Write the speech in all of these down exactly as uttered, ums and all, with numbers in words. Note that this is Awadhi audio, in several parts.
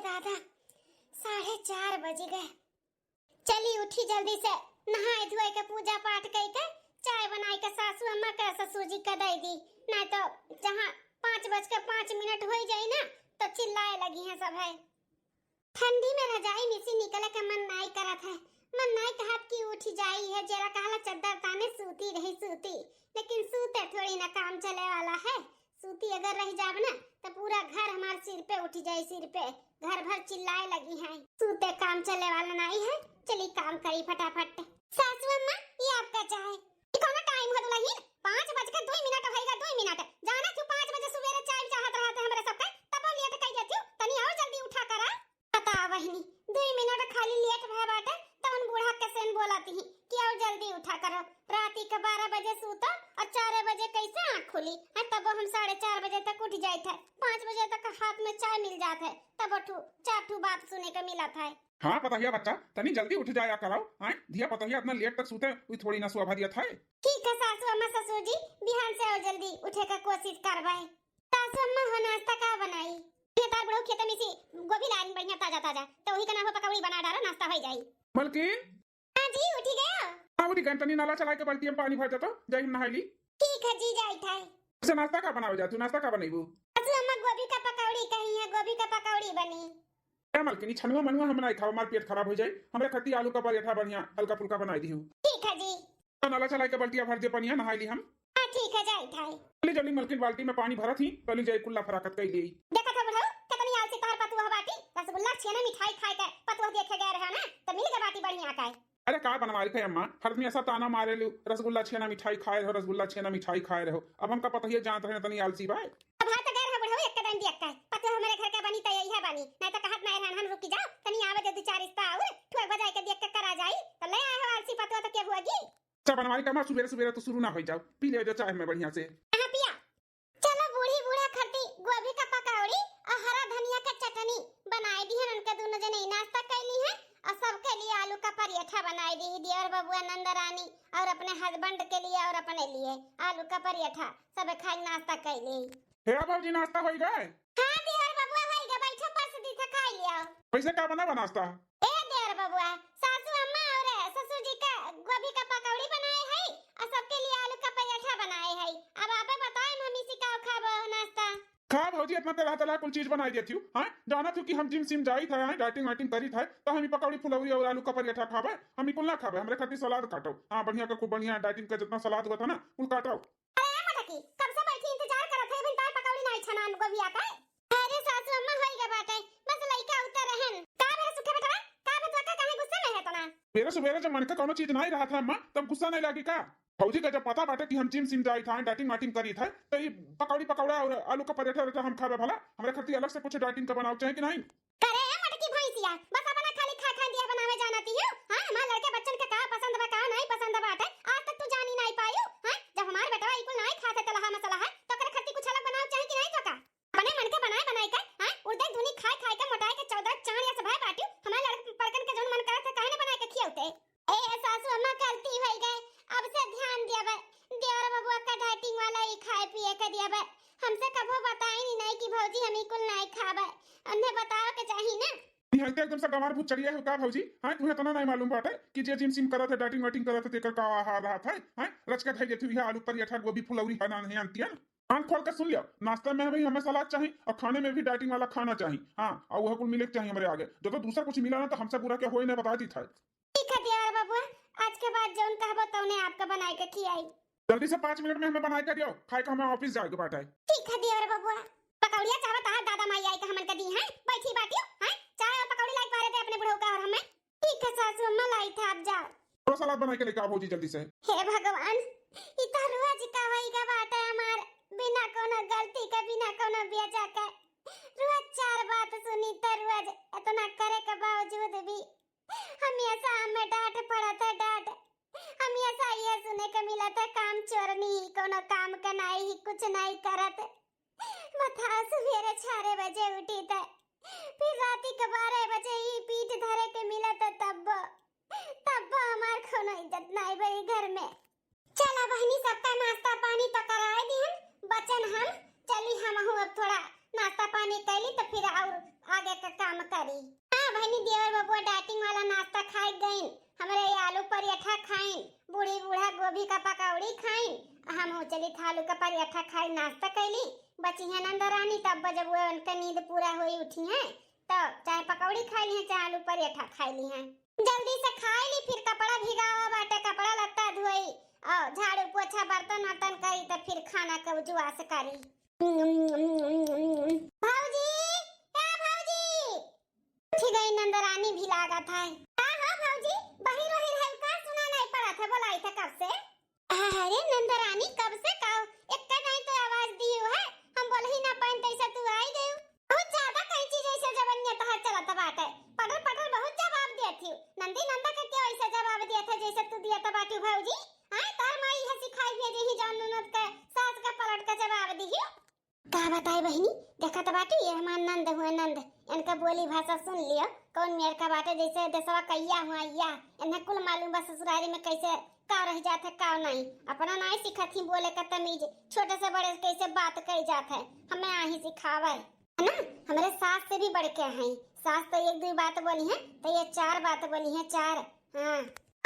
दादा, साढ़े चार बज गए। चली उठी जल्दी से, नहाए धोए के, पूजा पाठ कई के, चाय बनाई के सासू अम्मा के ससुर जी के दे दी, नहीं तो जहाँ पाँच बज के पाँच मिनट हो जाई ना, तो चिल्लाए लगी हैं सब है। ठंडी में रजाई में से निकले के मन नाई करत है, मन नाई कहत कि उठ जाई है, जरा कहला चद्दर ताने सूती रही सूती, लेकिन सूते थोड़ी ना काम चले वाला है। सूती अगर रह जाब ना, तो पूरा घर हमार सिर पे उठ जाई, सिर पे। घर भर चिल्लाए लगी हैं, सूते काम चले वाला नाई है। चली काम करी फटाफट। सासू अम्मा, ये आपका चाय। ये कौनो टाइम है दुल्हन? पाँच बज के दुई मिनट भइगा, दुई मिनट। जाना क्यों पाँच बजे सुबेरे चाय चाहत रहत है हमरे सबके, तब लेट कई देती हूँ। तनी और जल्दी उठा करा। बता बहिनी, दुई मिनट खाली लेट भय बाटे, तवन बूढ़ा के सेन बोलत ही कि और जल्दी उठा करो। राती के बारह बजे सूतो और चार बजे कैसे आँख खुली? हैं, तब हम साढ़े चार बजे तक उठ जाइत है, पाँच बजे तक हाथ में चाय मिल जात है, तब ठू चार ठू बात सुने के मिलत है। हाँ पतोहिया बच्चा, तनी जल्दी उठ जाया करो। हैं, धिया पतोहिया इतना लेट तक सूते, उ थोड़ी ना शोभा दियत है। ठीक है सासू अम्मा ससुर जी, बिहान से और जल्दी उठे का कोशिश करबे। सासू अम्मा हो, नाश्ता का बनाई? ये तार बुढ़ऊ खेते में से गोभी लाइन बढ़िया ताजा ताजा, तो वही का ना हो पकौड़ी बना डालो, नाश्ता हो जाई। मलकिन। हाँ जी, उठी गया? हाँ उठी गए, तनी नला चलाए के बाल्टी में पानी भर देतो, जाई हम नहाई ली। ठीक है जी, जाई थे। अच्छा नाश्ता का बनावे जातू, नाश्ता का बनैबू? सासू अम्मा गोभी का पकौड़ी कही है, गोभी का पकौड़ी बनी। ए मलकिनी, छनुआ मनुआ हम नाई खाओ, हमार पेट खराब हो जाई। हमरे खत्ती आलू का पराठा बढ़िया हल्का फुल्का बनाई दिहू। ठीक है जी। तो नला चलाए के बल्टिया भर दे पनिया, नहाई ली हम। हाँ ठीक है, जाई थे। चली जल्दी मलकिन, बाल्टी में पानी भरत ही, चली जाई कुल्ला फराकत कई ली। देखत हो बुढ़ऊ, कितनी आलसी तोहर पतुआ बाटी, रसगुल्ला छेना मिठाई खाए के पतुआ देखे गए रहे ना, तो मिल गए बाटी बढ़िया का। अरे का बनवाई थे अम्मा, हर दिन ऐसा ताना मारे लू, रसगुल्ला छेना मिठाई खाए रहो, रसगुल्ला छेना मिठाई खाए रहो। अब हमका पतोहिया जानत रहे तनी आलसी बा। अब हाथ गए रहो बुढ़ऊ, एक कदम भी अक्का है। पतुआ हमारे घर का बनी तो यही है बनी, नहीं तो कहत नहीं रहन हम रुकी जाओ, तनी आवे दे दो चार रिश्ता और ठुआ बजाए के देख के करा जाई, तो ले आए हो आलसी पतुआ तो के हुआ गी। अच्छा बनवाई का अम्मा, सुबेरे सुबेरे तो शुरू ना हो जाओ, पी ले जो चाय में बढ़िया से। हाँ पिया। चलो बूढ़ी बूढ़ा खरती गोभी का पकौड़ी और हरा धनिया का चटनी बनाई दी है। उनके दोनों जने नाश्ता कैली है और सबके लिए आलू का पराठा बनाई दी। देवर बबुआ, नंद रानी और अपने हस्बैंड के लिए और अपने लिए आलू का पराठा सब खाई नाश्ता कैली। हे भौजी, नाश्ता होई गए? हाँ देवर बबुआ, होई गए, बैठो परस दी था, खाई लियो। कैसे का बना बा नाश्ता? ए देवर बबुआ, सासू अम्मा और ससुर जी का गोभी का पकौड़ी बनाए है और सबके लिए आलू का पराठा बनाए है। अब आपे बताए, हम इसी का खाबो नाश्ता। खा भौजी, इतना तरह तरह कुल चीज बनाई देती हूँ। हाँ, जाना तू कि हम जिम सिम जाई था, हाँ, डाइटिंग वाइटिंग करी था, तो हम ई पकौड़ी फुलौरी और आलू का पराठा खाबे, हम ई कुल ना खाबे, हमरे खातिर सलाद काटो। हाँ, बढ़िया का खूब बढ़िया डाइटिंग का जितना सलाद हुआ था ना, कुल काटो। अरे ए मोटकी, कब से बैठी इंतजार करत है, अभी तार पकौड़ी नाई छनान गोभिया का। अरे सासू अम्मा, होई गए बाटे, बस लइका उतर रहन। का बे सुखे बेटवा, का बे तू का काहे गुस्से में है तना? मेरे सुबेरे जब मन का कोनो चीज नाई रहा था अम्मा, तब गुस्सा नहीं लागी का? भौजी का जब पता बाटे कि हम जिम सिम जाई था, डाइटिंग वाइटिंग करी था, तो ये पकौड़ी पकौड़ा और आलू का पराठा वराठा हम खाबे भला? हमरे खातिर अलग से कुछ डाइटिंग का बनाओ चाहे कि नहीं? करे ए मोटकी भैंसिया, बस अपना खाली खा खा दिया बनावे जाना ती हो। हाँ, हमार लड़के बच्चन के का पसंद बा, का नहीं पसंद बाटे, आज तक तू जानी नहीं पायू। हाँ, जब हमार बेटवा ई कुल नहीं खाते तलहा मसला है, तो ओकरे खातिर कुछ अलग बनाओ चाहे कि नहीं तो का? अपने मन के बनाए बनाए के, हाँ, उर्दे दूनी खाए खाए के मोटाए के चौदह चांद या सभाए बाटियो, हमारे लड़क पड़कन के जौन मन करत है, काहे न बनाए के खियौते? ए सासू अम्मा, गलती होई गए, अब से ध्यान दियाबे। देवर बबुआ का डाइटिंग वाला ही खाए पिए के दियाबे। हमसे कबो बताई नहीं, नहीं कि भौजी हम ई कुल नहीं खाबे, उन्हें बताओ के चाही ना। निहायते एकदम से गंवार भूत चढ़िया हो का भौजी? हाँ, तुम्हें इतना नहीं मालूम बाटे कि जे जिम सिम करत है, डाइटिंग वाइटिंग करत है, तेकर का आहार रहत है? हाँ, रच के धई देती हुई है आलू पराठा, गोभी फुलौरी है ना, नहीं आनती है ना। कान खोल के सुन लियो, नाश्ता में भी हमें सलाद चाही और खाने में भी डाइटिंग वाला खाना चाही। हाँ, और वह कुल मिले के चाही हमरे आगे। जो तो दूसरा कुछ मिला ना तो हमसे बुरा क्या होए ना बता दी था। ठीक है देवर बबुआ, आज के बाद जौन कहबो तौने आपका बनाए के खियाई। जल्दी से पाँच मिनट में हमें बनाए के दियो, खाए के हमें ऑफिस जाए के बाटे। ठीक है देवर बबुआ। पकौड़िया चाहत आहा दादा माई आई के हमन के दी हैं, बैठी बाटियो हैं, चाय और पकौड़ी लाई पारे दे अपने बुढ़ऊ का और हमें। ठीक है सासू अम्मा, लाई था, आप जाओ। थोड़ा सलाद बनाए के लेके आओ भौजी जल्दी से। हे भगवान, ई तो रोज का होई गा बाटे हमार, बिना कोनो गलती के, बिना कोनो बेजा के रोज चार बात सुनी तो रोज इतना करे के बावजूद भी हमेशा हमें डांट पड़त है, डांट। हमेशा ये सुने के मिलत है काम चोरनी ही, कोनो काम के नाई ही, कुछ नाई करत। बताओ, सुबेरे चार बजे उठी त फिर राती के बारह बजे ई पीठ धरे के मिलत है, तब्बो, तब्बो हमार कोनो इज्जत नाई बा ई घर में। चला बहिनी, सबका नाश्ता पानी तो कराए दिहन, बचन हम चली, हम अब थोड़ा नाश्ता पानी कैली तो फिर और आ आगे का काम करी। हाँ बहिनी, देवर बबुआ डाइटिंग वाला नाश्ता खाए गइन, हमरे ये आलू पराठा खाइन, बूढ़ी बूढ़ा गोभी का पकौड़ी खाइन, हम हो चली था आलू का पराठा खाए नाश्ता कैली। बची है नंद रानी, तब जब वो उनका नींद पूरा होई उठी है, तो चाहे पकौड़ी खाई ली है, चाहे आलू पराठा खाई ली है। जल्दी से खाई ली, फिर कपड़ा भिगावा बाटे, कपड़ा लत्ता धोई और झाड़ू पोछा बर्तन वर्तन करी, तो फिर खाना के उजवास करी। भौजी, ए भौजी, उठ गई नंदरानी भी लागत है। का हो भौजी, बहिर वहिर है का, सुना नहीं पड़त है, बोलाई थे कब से। अरे नंदरानी, कब से का, एक का नहीं तो आवाज दियो है, हम बोल ही ना पाइन तैसे तू आई गयो। बहुत ज्यादा कैंची जैसे जबनिया तहार चलत बाटे, पटर पटर बहुत जवाब देत ही। नंदी नंदा के क्यों ऐसे जवाब देत है जैसे तू दिया बाटी भौजी? आए तार माई है सिखाई भेजे ही जौन ननद के सास का पलट का जवाब दिही। का बताई बहिनी, देखत बाटू, ये हमार नंद हुए नंद, इनका बोली भाषा सुन लियो, कौन मेर का बाटे, जैसे देसवा कहिया हुआ या, इन्हें कुल मालूम बा ससुरारी में कैसे का रह जात है, का नहीं। अपना नाई सिखत ही बोले का तमीज, छोटे से बड़े कैसे बात कही जात है, हमें आही सिखावे, है ना? हमरे सास से भी बढ़ के हैं, सास तो एक दो बात बोली है, तो ये चार बात बोली है, चार। हाँ।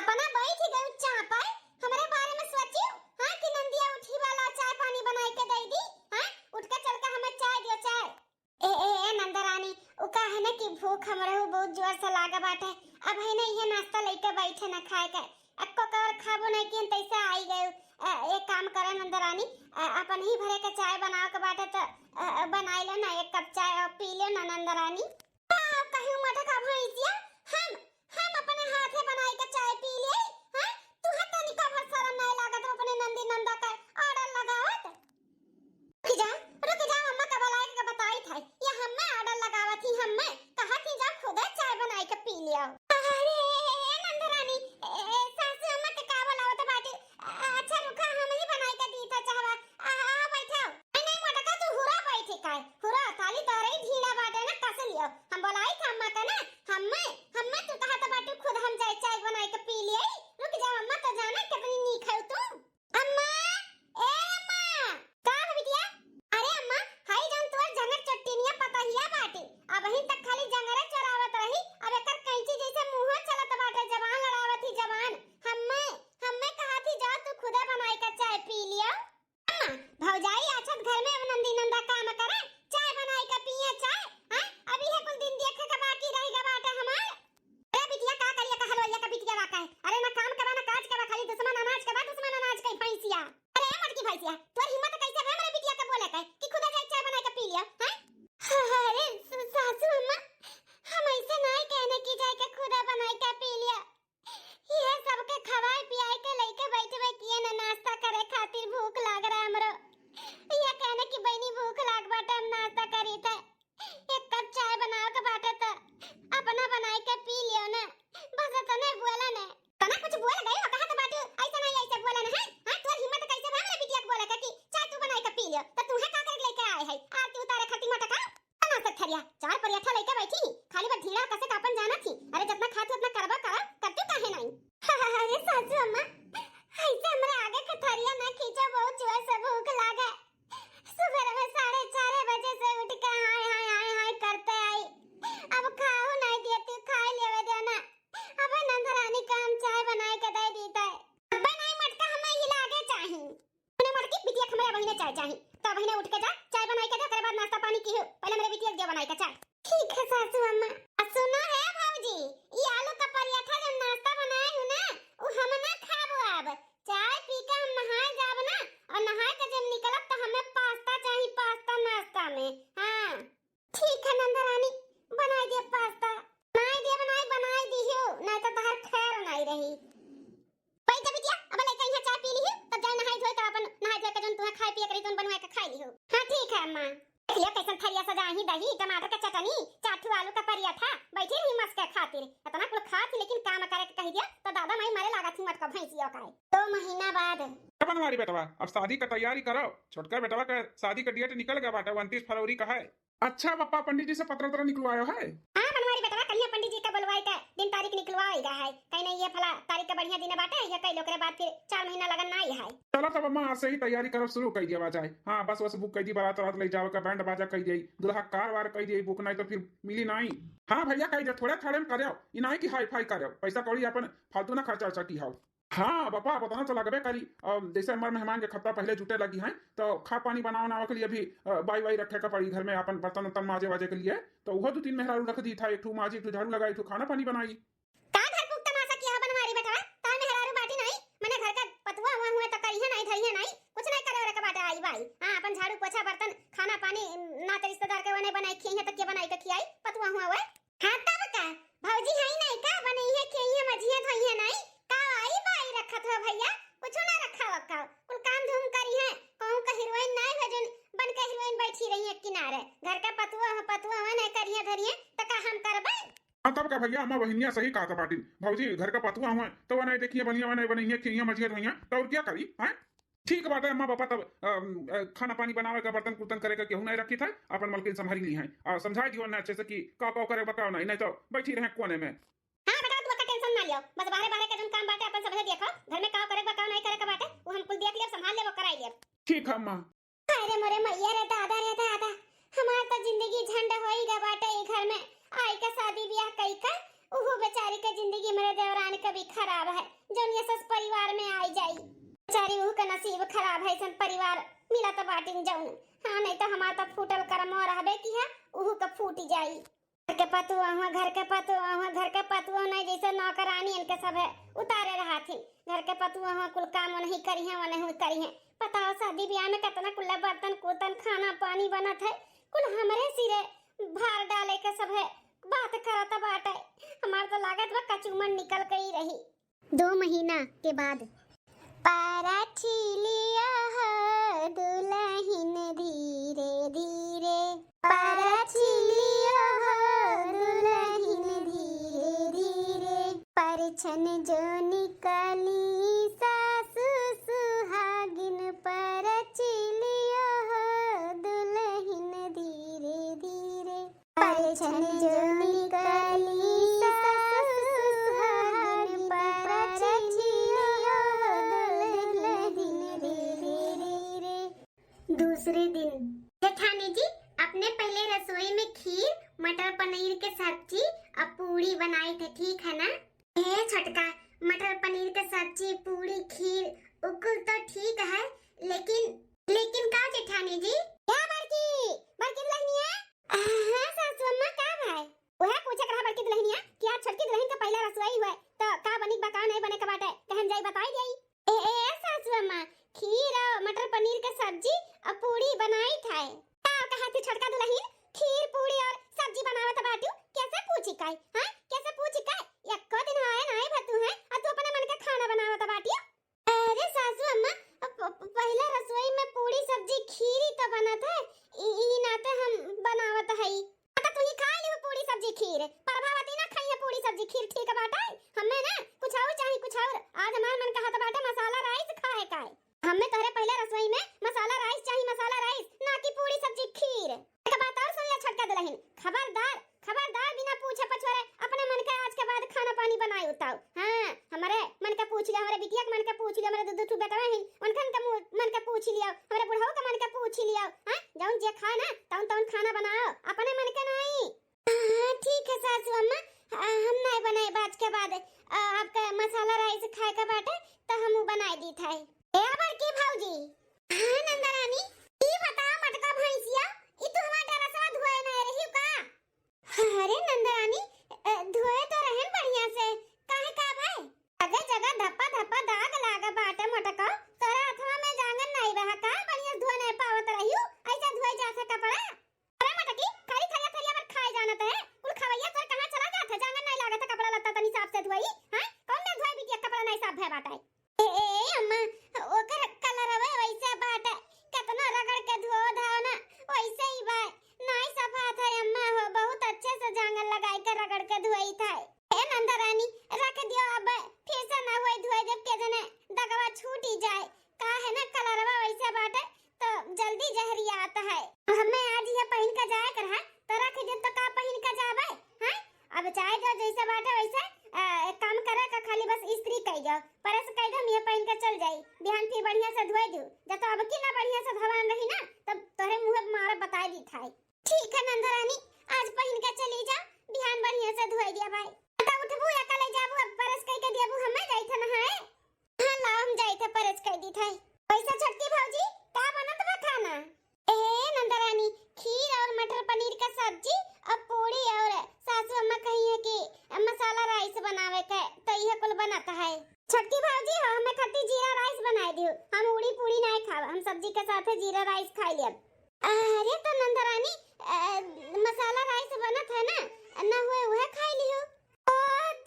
अपना बैठ गयो चाह पाए, हमरे बारे में सोचियो, हाँ, कि नंदिया उठी वाला चाय पानी बनाई के दे दी, हाँ, उठ के चल के हमें चाय दियो, चाय। ए, ए, ए, नंदरानी, उ का है ना कि भूख हमरे हु बहुत जोर से लागा बाटे, अब है ना ये नाश्ता लेके बैठे ना खाए के, एक्को कवर खाबो नहीं किन तैसे आई गयो। ए, एक काम करे नंदरानी, ए, अपन ही भरे के चाय बनाओ के बाटे तो, ए, बनाई लो ना एक कप चाय और पी लो ना नंदरानी। का कहियो मटका भैंसिया, हम, हम अपने हाथे बनाई के चाय पी ले, हैं? तुहे तनिका भर शरम नहीं लागत अपने नंदी नंदा का order लगावत? रुक जा, रुक जा, अम्मा का बुलाए के बताई था, ये हम्मे order लगावत ही, हम्मे कहा थी जा खुदे चाय बनाई के पी लियो। अरे नंदरानी, ए, सासू अम्मा के का बुलावत बाटी? अच्छा रुका, हम ही बनाई के दी था चाहवा, आ, आ, बैठो। नहीं, नहीं, मोटका, तू हुरा बैठी काहे? हुरा, खाली तोहरे ही ढीला बाटे ना, कस लियो। हम बोलाई था अम्मा का ना, हम्मे, हम्मे तू कहा तो बाटू खुद हम जाए चाय बनाई के पी लिए। रुक जाओ अम्मा, तो जाना कितनी नीक है तू। अम्मा, ए अम्मा। का हो बिटिया? अरे अम्मा, हाई जौन तोर जंगर चट्टिनिया पतहिया बाटे, अबहिन तक खाली जंगरे चोरावत रही, अब एकर कैंची जैसे मुँह चलत बाटे, जबान लड़ावत ही जबान। हम्मे, हम्मे कहा थी जा तू खुदे बनाई के चाय पी लियो। अम्मा, भौजाई आछत घर में अब नंदी नंदा काम करे, चाय बनाई के पिए चाय, हैं? अभी है कुल दिन देखे के बाकी रह गवा बाटे हमार। अरे बिटिया का करिया का हलवैया का बिटिया बा का है? अरे ना काम के बा ना काज के बा, खाली दुश्मन अनाज के बा, दुश्मन अनाज के भैंसिया। अरे ए मोटकी भैंसिया, तोर हिम्मत कैसे भे हमरे बिटिया के बोले के कि खुदा जाए चाय बनाई के पी लिया, हैं? अरे स-, सासू अम्मा, हम ऐसे नाई कहने की जाए के खुदा बनाई के पी लिया। ये सबके खवाए पियाए के लइके बैठबे किए न, नाश्ता करे खातिर भूख लाग रहा हमरो। ये कहने की बहिनी भूख लाग बाटे, हम नाश्ता करी थे। एक कप चाय बनाओ के बाटे त अपना बनाई के पी लियो ना, बस इतने बोला ने। तना कुछ बोल गई हो, कहा तो बाटू ऐसे नहीं ऐसे बोला ना है। हाँ, तोर हिम्मत कैसे बा हमरे बिटिया के बोले के कि चाय तू बनाई के पी लियो, तो तू है का करे लेके आए है आरती उतारे खातिर मटका? ना सथरिया, चार परियठा लइके बैठी ही, खाली बस ढीला कसे का अपन जानत ही। अरे जतना खात हो उतना करबा करा, करतू काहे नहीं? अरे सासू अम्मा, ऐसे हमरे आगे के थरिया ना खींचो, बहुत जोर से भूख लागे। सुबह में साढ़े चार बजे से उठ के हाय हाय हाय हाय करते आई। अब खाओ नहीं दिए तू खाई लेवे दे ना। अब नंदरानी का हम चाय बनाए के दे दी थे। अब नहीं मटका हमें ही लागे चाही। अपने मटकी बिटिया के हमरे बहिने चाय चाही, तो बहिने उठ के जा, चाय बनाई के दे, ओकरे बाद नाश्ता पानी की हो, पहले हमरे बिटिया के दे बनाई के चाय। ठीक है सासू अम्मा। आ सुनो है भौजी, ई आलू का पराठा जो नाश्ता बनाए हूँ ना, उ हम ना खाबो अब। चाय पी के हम नहाए जाब ना, और नहाए के जब निकलब तो हमें पास्ता चाही, पास्ता नाश्ता में। हाँ ठीक है नंदरानी, बनाई दे पास्ता। बनाई दे, बनाई, बनाई दी हो, नहीं तो तहार खैर नहीं रही। पई जा बिटिया, अब लइका यहाँ चाय पी लिही, तब जाए नहाई धोई, तब अपन नहाई धोई के जौन तुहे खाए पिए के रही, तौन बनवाए के खाई लिहो। हाँ, ठीक है अम्मा। देख लियो कैसन थरिया सजाही, दही, टमाटर के चटनी, चार ठो आलू का पराठा, बैठी रही मस्के खातिर। इतना कुल खात ही, लेकिन काम करे के कही दिया, तो दादा माई मारे लागत ही मटका भैंसिया का है। दो महीना बाद। ए बनवारी बेटवा, अब शादी का तैयारी करो। छोटका बेटवा का शादी का date निकल गया बाटे, उनतीस फरवरी का है। अच्छा पप्पा, पंडित जी से पत्र उत्र निकलवायो है? हाँ बनवारी बेटवा, कलिया पंडित जी का बोलवाई के दिन तारीख निकलवाइ गा है, कहीं नहीं ये फला तारीख के बढ़िया दिन बाटे, ये कइ लो, ओकरे बाद फिर चार महीना लगन नाहीं है। चला तब अम्मा, आज से ही तैयारी करब शुरू कइ दिया जाए। हाँ, बस वस बुक कइ दी, बारात वारात लइ जावे का, बैंड बाजा कइ दिया, दुल्हा कार वार कइ दिया बुक, नाहीं तो फिर मिली नाहीं। हाँ भइया, कइ दिया, थोड़े थोड़े में करे, ई नाहीं कि हाई फाई करे, पैसा कौड़ी अपन फालतू ना खर्चा वर्चा किहा। हाँ बापा, बताना तो लगबे करी। अब जैसे हमार मेहमान के खत्ता पहिले जुटे लगी हैं, तो खा पानी बनावे उनावे के लिए भी, अ, बाई वाई रखे का पड़ी घर में, अपन बर्तन उर्तन माजे वाजे के लिए। तो उहो दू तीन मेहरारू रख दी था, एक ठू माजी, एक ठू झाड़ू लगाई, एक ठू खाना पानी बनाई। का घर पुख तमाशा किहा बनवारी बेटवा, तार मेहरारू बाटी नाहीं, मने घर का पतुआ हुआ हुए तो करिहे नाहीं, धरिहे नाहीं, कुछ नाहीं करे ओरे के बाटे आई बाई। हाँ, अपन झाड़ू पोछा बर्तन खाना पानी नाते रिश्तेदार के वने बनाई खियाई है तो के बनाई के खियाई, पतुआ हुआ हुए। हाँ तब का, भौजी हई नाहीं का, बनइहे खियइहे मजिहे धोइहे नाहीं का, आई बाई रखत हो भइया, कुछ ना रखा वखा, कुल काम धूम करिहे, कहूँ का हीरोइन नाहीं हो जौन बन के हीरोइन बैठी रही है किनारे, घर का पतुआ हो, पतुआ हो नाहीं करिहे धरिहे, त का हम करबे? हाँ तब का भइया, अम्मा बहिनिया सही कहत बाटिन, भौजी घर का पतुआ हुआ तो वने देखिए बनिया वने बनइहे खियइहे मजिहे धोइहे, तो और क्या करी, हैं? ठीक बाटे अम्मा पापा, तब, अम, अ, खाना पानी बनावे का, बर्तन कुर्तन करे का केहू नाहीं रखी था, अपन मलकिन संभारी ली हैं। और समझाई दियो ना अच्छे से कि का का करे बा का नाहीं, नाहीं तो बैठी रहे कोने में। हाँ बेटा, तू ओकर टेंशन ना लियो, बस बाहरे बाहरे के जौन काम बाटे अपन समझे देखो, घर में का करे बा का नाहीं करे का बाटे, वो हम कुल देख लेब, संभाल लेब, कराई लेब। ठीक है अम्मा। अरे मोरे मैया रे दादा रे दादा, हमार तो जिंदगी झंड होई गा बाटे ई घर में। आई का शादी ब्याह कई का, उहू बेचारी के जिंदगी मेरे देवरान के भी खराब है, जौन ये सस परिवार में आई जाई। बेचारी उहू के नसीब खराब है, ऐसन परिवार मिला तो बाटिन जौन। हाँ, नाहीं तो हमार तो फूटल करमो रहबे की है, उहू के फूट जाई। घर के पतुआ हुआ, घर के पतुआ हुआ, घर के पतुआ नाहीं जैसे नौकरानी इनके सब है उतारे रहथिन। घर के पतुआ हुआ कुल काम नहीं करिहे, वो नहीं करिहे। बताओ शादी ब्याह में कितना कुल्ला बर्तन कुर्तन खाना पानी बनत है, कुल हमरे सिरे भार डाले के सब है बात करत बाटे। हमार तो लागत बा कचूमर निकल के ही रही। दो महीना के बाद। परछिलिया हो दुलहिन धीरे धीरे, परछिलिया हो दुलहिन धीरे धीरे, परछन जो निकली सासु सुहागिन, परछिलिया हो दुलहिन धीरे धीरे। परछन जो निकली सासु सुहागिन, परछिलियो दुलहिन धीरे धीरे। दूसरे दिन। जेठानी जी, अपने पहिले रसोई में खीर, मटर पनीर के सब्जी और पूड़ी बनाए थे, ठीक है ना? ए छोटका, मटर पनीर के सब्जी, पूड़ी, खीर, उ कुल तो ठीक है, लेकिन, लेकिन का जेठानी जी? क्या बड़की, बड़की दुलहिनिया? हाँ सासू अम्मा, का भाई? उहे पूछे के रहा बड़की दुलहिनिया कि आज छोटकी दुलहिन के पहिला रसोई हुए, तो का बनी बा, का नहीं बने के बाटे, कहन जाई बताई जाई। ए, ए, ए, सासू अम्मा, खीर और मटर पनीर के सब्जी और पूड़ी बनाई था। का कहा थी छोटका दुलहिन, खीर पूड़ी और सब्जी बनावत बाटू, कैसे पूछी काई, हाँ? कैसे पूछी काई? एको दिन आए नाई भतू है, और तू अपने मन के खाना बनावत बाटियो। अरे सासू अम्मा, प-, प-, पहिला रसोई में पूड़ी सब्जी खीर ही तो बनत है, ई, ई नाते हम बनावत हई। तो तू ही खा लियो पूड़ी सब्जी खीर, प्रभावती ना खाई है पूड़ी सब्जी खीर, ठीक बाटे? हमें ना कुछ और चाही, कुछ और। आज हमार मन कहत बाटे मसाला राइस खाए का। हमें तोहरे पहिले रसोई में मसाला राइस चाही, मसाला राइस, ना कि पूड़ी सब्जी खीर। एक बात और सुन ले छोटका दुलहिन, खबरदार, खबरदार बिना पूछे पछोरे अपने मन के आज के बाद खाना पानी बनाए उताओ। हाँ, हमरे मन के पूछ लियो, हमरे बिटिया के मन के पूछ लियो, हमरे दू दू ठू बेटवा हिन, उनकन के मु-, मन के पूछ लियो, हमरे बुढ़ऊ के मन के पूछ लियो। हाँ, जौन जे खाए ना, तौन तौन खाना बनाओ, अपने मन के नाई। हाँ, ठीक है सासू अम्मा, आ, हम नाई बनाए आज के बाद, आ, आपका मसाला राइस खाए का बाटे, तो हम उ बनाए दी था। ए बड़की भौजी। हाँ नंदरानी, ई बताओ मटका भैंसिया, ई तू हमार ड्रेसवा धोए ना रही का? अरे नंदरानी, अ, धोए तो रहन बढ़िया से, काहे का भाई? जगह जगह धप्पा धप्पा दाग लागा बाटे मटका, तोरा हथवा में जांगर नाई बा का? बढ़िया धोए नहीं पावत रहियो, ऐसा धोए जात है कपड़ा। अरे मटकी, खाली थरिया थरिया भर खाए जानत है, कुल खवैया सर कहाँ चला जात है? जांगर नाई लागत है कपड़ा लत्ता तनी साफ से धोई, हैं? कौन ना धोए बिटिया कपड़ा नाई साफ भय बाटे? ए, ए, अम्मा, ओकर कलरवे वैसे बाटे, केतना रगड़ के धो धाओ ना, वैसे ही बा। नाई सफात है अम्मा हो, बहुत अच्छे से जांगर लगाई के रगड़ के धोई था। ए नंदरानी, रख दियो अब, फिर से ना होई धोए देब के जने दगवा छूटी जाए, का है ना कलरवा वैसे बाटे, तो जल्दी जहरियात है। हमें आज ये पहिन के जाए के रहा, तो रख दे तो का पहिन के जाबे, हैं? अब चाहे जो जैसे बाटे वैसे, रानी, आज पहिन के चली जा, बिहान बढ़िया से धोई दिया भाई। त उठबू या कले जाबू, अब परस कई के दियाबू, हमें जाई थे नहाए। हाँ, लाओ, हम जाई थे, परस कई दी थे। वैसे छोटकी भौजी, का बनत बा खाना? ए नंदरानी, खीर और मटर पनीर का सब्जी और पूड़ी और सासू अम्मा कही है कि मसाला राइस बनावे के, तो यह कुल बनत है। छोटकी भौजी हो, हमें खातिर जीरा राइस बनाए दियो, हम उड़ी पूड़ी नाय खाब, हम सब्जी के साथे जीरा राइस खाई लेब। अरे तो नंदरानी, अ, मसाला राइस बनत है ना, ना हुए उहे खाई लियो। ओ,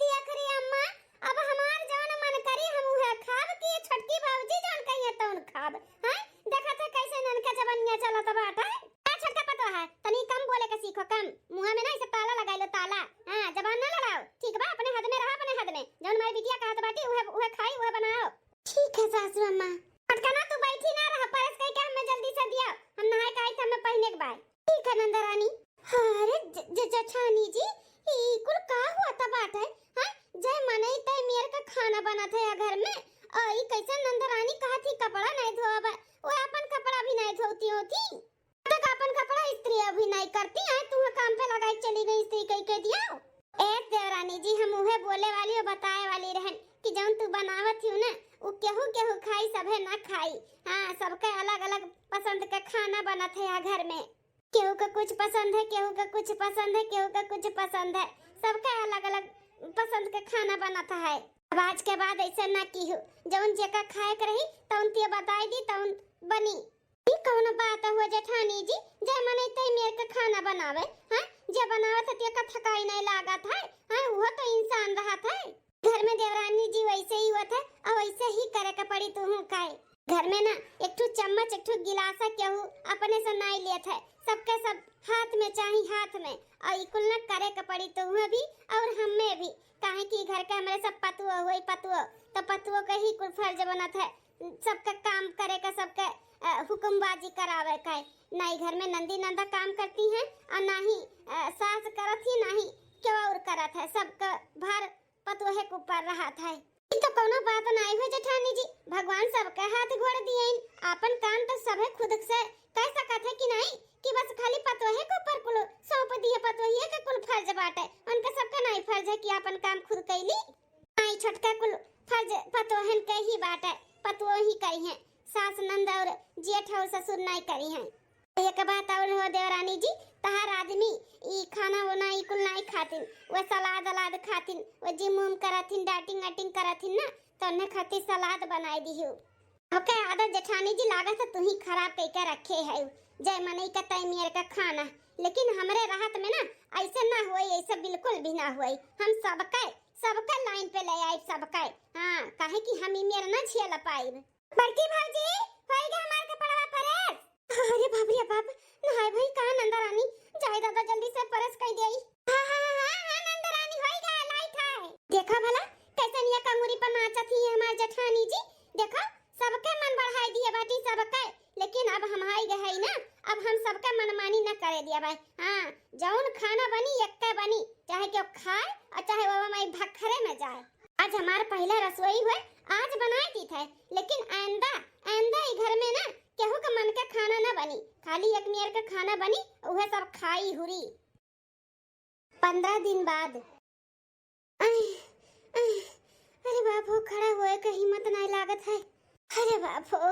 देख रे अम्मा, अब हमार जौन मन करी हम उहे खाब कि ये छोटकी भौजी जौन कहिए तौन खाब। हैं? देखत है कैसे ननका जबनिया चलत बाटे। ए छोटका पतोह है, तनी कम बोले के सीखो, कम। मुँह में ना इसे ताला लगाई लो, ताला। हाँ, जबान ना लड़ाओ, ठीक बा? अपने हद में रहा, अपने हद में। जौन हमारी बिटिया कहत बाटी, उहे, उहे खाई, उहे बनाओ। ठीक है सासू अम्मा। छोटका ना तू बैठी ना रह, परस कई के हमें जल्दी से दिया, हम नहाए के आई थे, हमें पहिने के बाय। ठीक है नंदा रानी। अरे ज-, ज-, जेठानी जी, ई कुल का हुआ था बात है? हाँ, जय मनई तय मेर का खाना बनत है घर में। और ई कैसे नंदा रानी कहा थी कपड़ा नहीं धोब, वो अपन कपड़ा भी नहीं धोती होती। तक अपन कपड़ा इस्त्री अभी नहीं करती है, तू काम पे लगाई चली गई इस्त्री कई के दिया। ए देवरानी जी, हम उहे बोले वाली और बताए वाली रहन कि जौन तू बनावत ही ना, उ केहू केहू खाई, सभे ना खाई। हाँ, सबके अलग अलग पसंद के खाना बनत है यहाँ घर में। केहू के कुछ पसंद है, केहू के कुछ पसंद है, केहू के कुछ पसंद है, सबके अलग अलग पसंद के खाना बनत है। अब आज के बाद ऐसे ना कीहू, जौन जेका खाए के रही तौन तिया बताई दी, तौन बनी। ई कौनो बात हुआ जेठानी जी, जे मनई तई मेर के खाना बनावे, हैं? जे बनावत है तेका थकाई नहीं लागत है, हैं? उहो तो इंसान रहत है। घर में देवरानी जी वैसे ही होत है, और वैसे ही करे के पड़ी तुहू काहे। घर में ना एक ठो चम्मच, एक ठो गिलासा केहू अपने से नाई लेत है, सबके सब हाथ में चाही, हाथ में। और ई कुल ना करे के पड़ी तुहू भी और हमें भी, काहे कि घर के हमरे सब पतुओ हुई, पतुओ तो पतुओ के ही कुल फर्ज बनत है, सबका काम करे का, सबके, अ, हुक्मबाजी करावे का। ना ही घर में नंदी नंदा काम करती हैं और ना ही, अ, सास करत ही, ना ही केहू और करत है, सबका भार पतोहे के ऊपर रहत है। ई तो कौनो बात नाई हो जेठानी जी, भगवान सबके हाथ गोड़ दिए, आपन काम तो सभे खुद से कर सकत है कि नहीं, कि बस खाली पतोहे के ऊपर कुल सौंप दिए, पतोहिए के कुल फर्ज बाटे, उनके सबके नाई फर्ज है कि आपन काम खुद कैली। आई छोटका कुल फर्ज पतोहन के ही बाटे, पतोह ही करी हैं, सास नंद और जेठ और ससुर नाई करी हैं। एक बात और हो देवरानी जी, तहार आदमी ई खाना वोना ई कुल नाई खातिन, वो सलाद अलाद खातिन, वो जिम उम करथिन, डाइटिंग वाइटिंग करथिन ना, तो उन्हें खातिर सलाद बनाई दिहू। ओके आदत जेठानी जी लागत है तू ही खराब कई के रखे है, जय मनई का तय मेर का खाना, लेकिन हमरे राहत में ना ऐसे ना होई, ऐसे बिल्कुल भी ना होई। हम सबके सबका लाइन पे ले आइब सबका। हाँ, काहे कि हम ई मेर ना झेल पाइब। बड़की भौजी, होई गे हमार कपड़वा प्रेस? अरे बाप रे बाप, नहाए भई का नंदा रानी, जाए दादा जल्दी से प्रेस कई देई। हाँ, हाँ, हाँ, हाँ, नंदा रानी, होई गे, लाइट है। देखा भला, कैसन ये कंगूरी पर नाचत ही हमार जेठानी जी। देखा, सबके मन बढ़ाई दिए बाटी, सबके। लेकिन अब हम आई गए हई ना, अब हम सबका मनमानी न करे दिया भाई। हाँ, जौन खाना बनी, एक्के बनी, चाहे केहू खाए और चाहे वो हमारी भखरे में जाए। आज हमार पहला रसोई हुए, आज बनाए दी थे, लेकिन आइंदा, आइंदा ई घर में ना केहू के मन के खाना ना बनी, खाली एक मेर के खाना बनी, उहे सब खाई हुरी। पन्द्रह दिन बाद। आय, आय, अरे बाप हो, खड़ा होए के हिम्मत नाय लागत है। अरे बाप हो,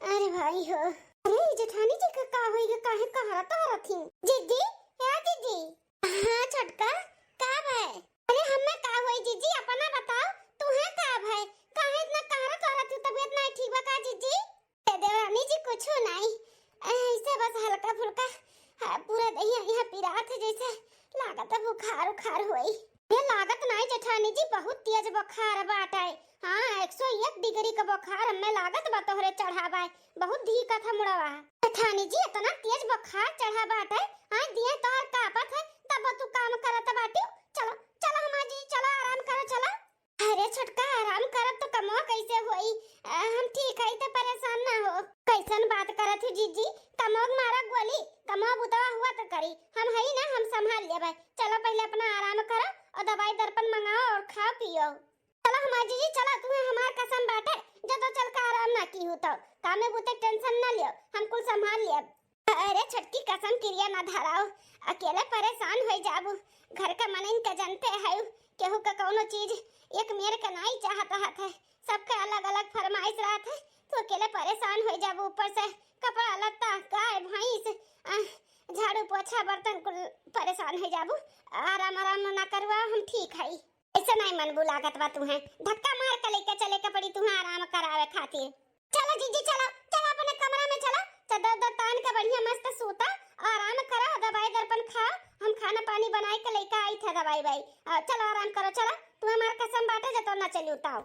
अरे भाई हो। अरे, ई जेठानी जी के का होई गे, काहे कहरा तोहरा थी? जिज्जी, ए जिज्जी। हाँ छोटका, का भय? अरे हमें का होई जिज्जी, अपना बताओ, तुहे का भय? काहे इतना कहरा तोहरा थी, तबीयत नाय ठीक बा का जिज्जी? ए देवरानी जी, कुछो नाई, ऐसे बस हल्का फुल्का, हाँ, पूरा देहिया यहाँ पिरात है, जैसे लागत है बुखार उखार होई। ये लागत नाई जेठानी जी, बहुत तेज बुखार बाटे। हाँ, एक सौ एक डिग्री का बुखार हमें लागत बा तोहरे चढ़ा बाय, बहुत धीका था मुड़वा। जेठानी जी, इतना तेज बुखार चढ़ा बाटे, हाँ, दिए तोहर कापत है, तब तू काम करत बाटी। चलो, चलो हमार जी, चलो आराम करो, चलो। अरे छोटका, आराम करब तो कमवा कैसे होई? अ, हम ठीक हई, ते परेशान ना हो। कैसन बात करत ही जिज्जी? कमवा के मारा गोली, कमवा बुतवा हुआ तो करी, हम हई ना, हम संभाल लेबै। चलो पहले अपना आराम करो और दवाई दर्पण मंगाओ और खाओ पियो। चलो हमार जिज्जी, चलो, तुम्हें हमार कसम बाटे, जदो चल के आराम ना की हो तो। कामे बुते टेंशन ना लियो, हम कुल संभाल लेब। अरे छोटकी, कसम किरिया ना धराओ, अकेले परेशान होइ जाबू। घर का मनइन का जनते है, केहू का कौनो चीज एक मेर का नाई चाहत रहत है, सबका अलग अलग फरमाइश रहत है। तू अकेले परेशान होइ जाबू, ऊपर से कपड़ा लत्ता, गाय भैंस, आ, झाड़ू पोछा बर्तन कुल परेशान होइ जाबू। आराम आराम ना करवा, हम ठीक है। ऐसे नहीं मन बुलागत बा तुहें, धक्का मार के लेके चले के पड़ी तुहें आराम करावे खातिर। चलो जीजी चलो, चलो अपने कमरा में चलो, चद्दर उद्दर तान के बढ़िया मस्त सूता, आराम करो, दवाई दर्पण खाओ, हम खाना पानी बनाए के लेके आई थे दवाई वाई। आ, चलो आराम करो, चलो, तू हमार कसम बाटे जो तो ना चली उताओ।